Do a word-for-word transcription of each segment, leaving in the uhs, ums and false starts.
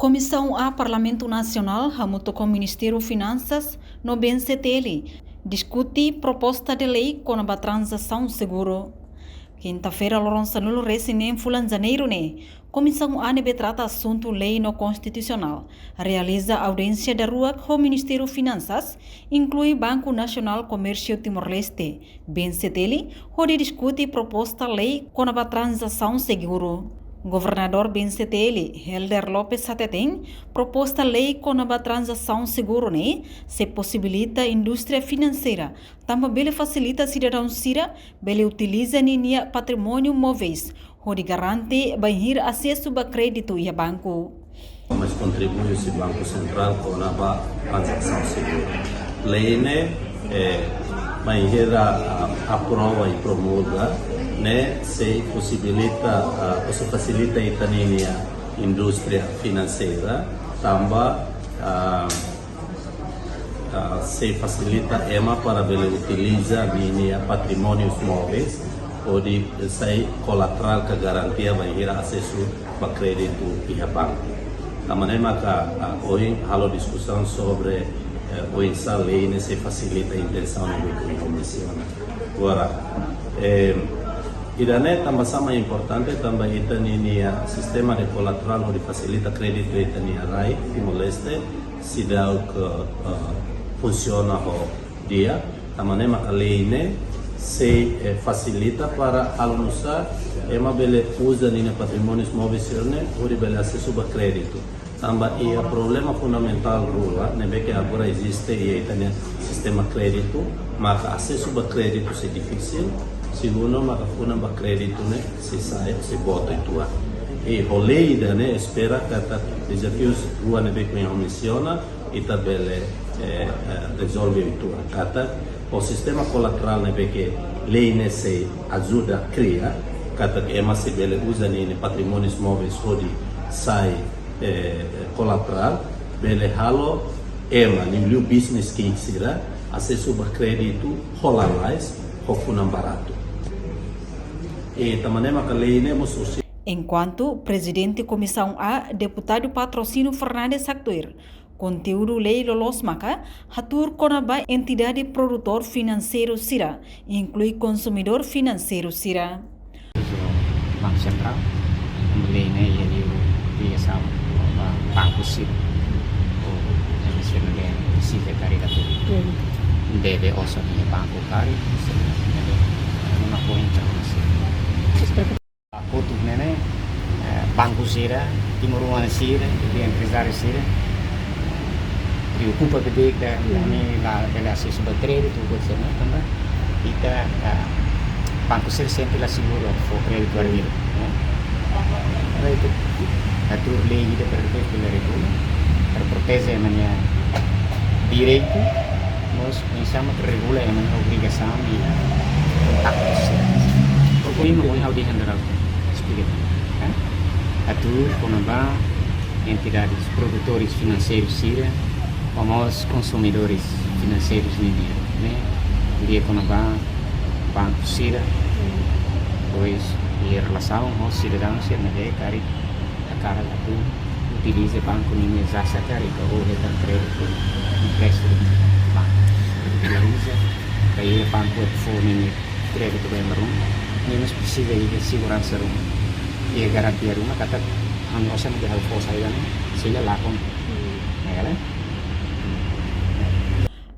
Komisaun A Parlamentu Nasionál hamutuk ho Ministériu Finansas no B N C T L diskute proposta de lei kona-ba tranzasaun seguru. Kinta-feira, loron sanulu-resin-neen fulan Janeiru ne'e, Komisaun A ne'ebé trata asuntu lei no konstitusionál realiza audiénsia daruak ho Ministériu Finansas, inklui Banku Nasionál Komérsiu Timor-Leste, B N C T L, hodi diskute proposta lei kona-ba tranzasaun seguru. Governadór B N C T L, Helder Lopes, hateten, proposta lei kona-ba tranzasaun seguru ne'e sei posibilita indústria finanseira, tanba bele fasilita sidadaun sira bele utiliza ninia patrimóniu móveis hodi garante bainhira asesu ba kréditu iha banku. Mas kontribui husi Banku Sentrál kona-ba tranzasaun seguru. Lei ne'e, eh, bainhira, ah, aprova i promulga, ne'e sei posibilita, ah, sei fasilita ita-nia indústria finanseira, tanba, ah, ah, sei fasilita ema para bele utiliza ninia patrimónius móveis, hodi sai kolaterál ka garantia bainhira asesu ba kréditu iha banku. Tanba ne'e maka, ah, ohin halo diskusaun sobre, eh, oinsá lei ne'e sei fasilita intensaun ne'ebé ohin mensiona. Agora, eh, ida-ne'e tanba sá mak importante, tanba ita-nia sistema de kolaterál hodi fasilita kréditu ita-nia rai Timor-Leste seidauk, eh, funsiona ho di'ak, tanba ne'e maka lei ne'e sei, eh, fasilita para halo nu'usá ema bele uza ninia patrimónius móveis sira-ne'e hodi bele asesu ba kréditu. Tanba iha problema fundamentál rua ne'ebé ke agora eziste iha ita-nia sistema kréditu, maka asesu ba kréditu sei difisil. Segundu, maka funu ba kréditu ne'e sei sai, sei boot uitoan. I ho lei ida-ne'e espera katak dezafius rua ne'ebé ke ohin mensiona, ita bele, eh, eh, rezolve uitoan. Katak ho sistema kolaterál ne'ebé ke lei ne'e sei ajuda kria, katak ema sei bele uza ninia patrimónius móveis hodi sai, eh, kolaterál, bele halo ema, liuliu business ki'ik sira, asesu ba kréditu ho lalais, ho funan baratu. I tanba ne'e maka lei ne'e mós husi. Enkuantu Prezidente Komisaun A, Deputadu Patrocínio Fernandes haktuir, konteúdu lei loloos maka hatuur kona-ba entidade produtór finanseiru sira, inklui konsumidór finanseiru sira. Banku Sentrál, lei ne'e iha ligasaun ba banku sira, ou, eh, sira ne'ebé sira karrega tudu. Hmm. Debe osan iha banku karik, sira ne'ebé, eh, ema foin internasionál. Kotuk ne'e ne'e, eh, banku sira, timoroan sira, i emprezáriu sira preokupa beibeik ida, hmm, ami la bele asesu ba kréditu, buat sira-ne'e, tanba ita, eh, banku sira sempre la seguru fó kréditu arbiru, ne'e? Entaun ita hatuur lei ida para depois bele regula, para proteje ema nia direitu, mós oinsá mak regula ema nia obrigasaun i kontaktu sira. Ohin, ohin ha'u dehan daudaun, esplika, eh? Hatuur kona-ba entidades produtores financeiros sira, ou mós consumidores financeiros nian, ne'e? Hatuur kona-ba banku sira, depois, iha relasaun ho sidadaun sira ne'ebé karik hakarak atu utiliza banku ninia jasa karik, ou hetan kréditu, empréstimu banku. Utiliza, bainhira banku atu fó ninia kréditu ba ema ruma, nia mós presiza iha seguransa ruma, iha garantia ruma, katak ha'u-nia osan ne'ebé ha'u fó sai ida-ne'e, sei la lakon. Hmm. Ne'e ka lae?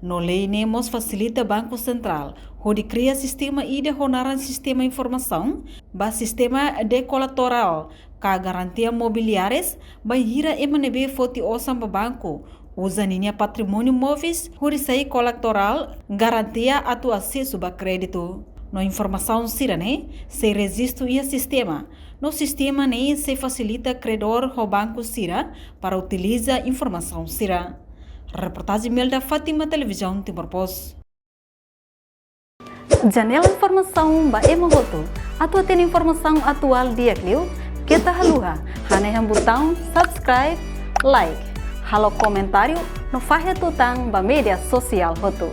No lei ne'e mós fasilita Banku Sentrál hodi kria sistema ida ho naran sistema informasaun ba sistema de kolaterál ka garantia mobiliárias, bainhira ema ne'ebé foti osan ba banku uza ninia patrimóniu móveis hodi sai kolaterál garantia atu asesu ba kréditu. No informasaun sira-ne'e sei rejistu iha sistema, no sistema ne'e sei fasilita kredór ho banku sira para utiliza informasaun sira. Reportajen Melda Fátima, Televizaun Timor Post. Janela informasaun ba ema hotu. Atu hatene informasaun atuál di'ak liu, keta haluha hanehan butaun subscribe, like, halo komentáriu no fahe tutan ba média sosiál hotu.